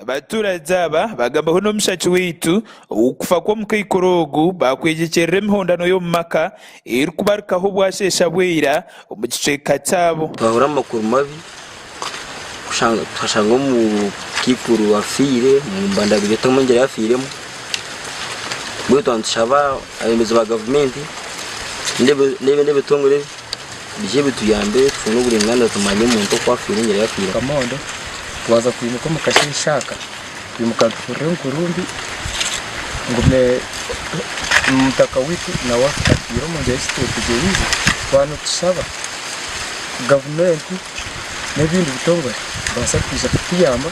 Abaturagye aba bagambaho n'omushaki waitu okufa kw'omukaikuru ogu bakwegyekyerera emihondano y'omu maka erikubarukaho obwasheesha bweira omu kicweka kyabo. Twahurira amakuru mabi twashanga omukaikuru afiire omu mbandaguriro etari afiiremu mbwenu twaba nitushaba abeebembezi ba gavumenti n'ebindi ebitongore Bije bituyambe tufune oburingaaniza tumanye omuntu oku afiire engyeri ei afiiremu. Kamondo, Twaza kwimuka omu kasheeshe aka, twimuka nituhurira enkuru mbi ngu omutaka waitu nawe afiire omu ngyeri ei tutetegyereize. Twaba nitushaba gavumenti n'ebindi bitongore kubaasa kwija kutuyamba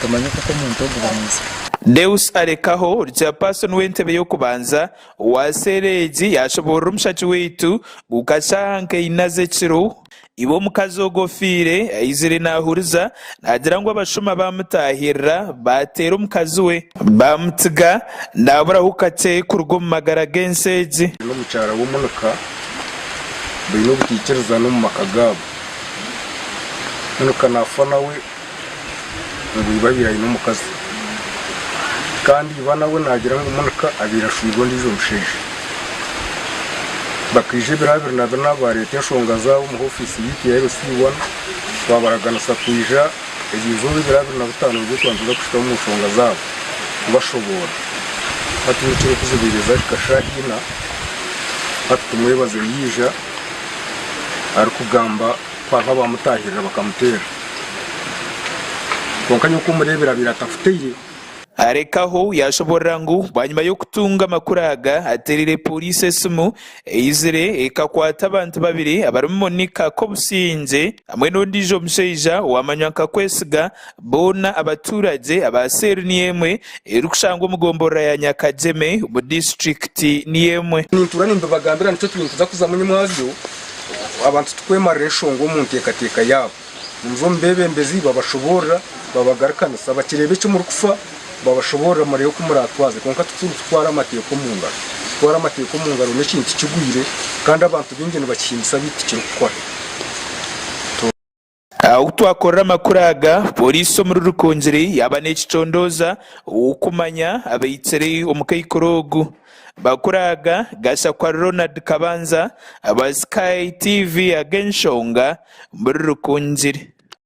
tumanye oku omuntu ogu bamwitsire. Deus Arekaho, Chairperson w'entebe y'okubanza Owa seera egi yaashoboorora omushaki waitu ngu kashaaha nka ina z'ekiro, iba omukazi ogwo ofiire aizire naahuriza naagira ngu abashuma baamutaahirira baateera omukazi we baamutsiga naaburaho kakye kuruga omu magara g'ensi egi. N'omukyara w'omunuka baine obutaikirizana omu maka gaabo. Munuka naafa nawe ngu iba abaire aine omukazi kandi iba nawe naagira ngu Monica abaire ashwirwe ondiijo mushaija. Bakaija ebiro 24 baareeta enshonga zaabo omu ofiisi yaitu ya LC1 twabaraganisa kwija eriizooba ebiro 25 nibwo twaba nituza kuhikaho omu nshonga zaabo kubashoboorora. Hati n'ekiro ku zibaire zaahika shaaha ina hati tumwebaze yaija arikugamba ku hariho abaamutaahirira bakamuteera. Kwonka nyowe ku mureebire abaire atafutaire. Arekaho yaashoboorora ngu bwanyima y'okutunga amakuru aga ateereire pooriisi esimu eizire ekakwata abantu babiri abarimu Monica Kobusingye hamwe n'ondiijo mushaija owamanywa nka Kwesiga boona abatuuragye aba seeri niyo emwe erikushangwa omu gomborora ya Nyakagyeme omu disiturikiti niyo emwe. Nintuura nimbibagambira nikyo turi nituza kuzamu nyimwazyo abantu tikwemarira enshonga omu nteekateeka yaabo. Nimuza omu beebembezi babashoboorora, babagarukanisa, bakireeba eki murikufa, babashoboorora mureebe oku muraatwaze. Kwonka titurikutwara amateeka omu ngaro. Kutwara amateeka omu ngaro n'ekintu kigwire kandi abantu baingi nibakihimbisa beitu tikirikukora. Ahu twakorera amakuru aga, Pooriisi omuri Rukungiri yaaba nekicondooza okumanya abaitsire omukaikuru ogu. Makuru aga gashakwa Ronald Kabanza aba Sky TV ag'enshonga omuri Rukungiri.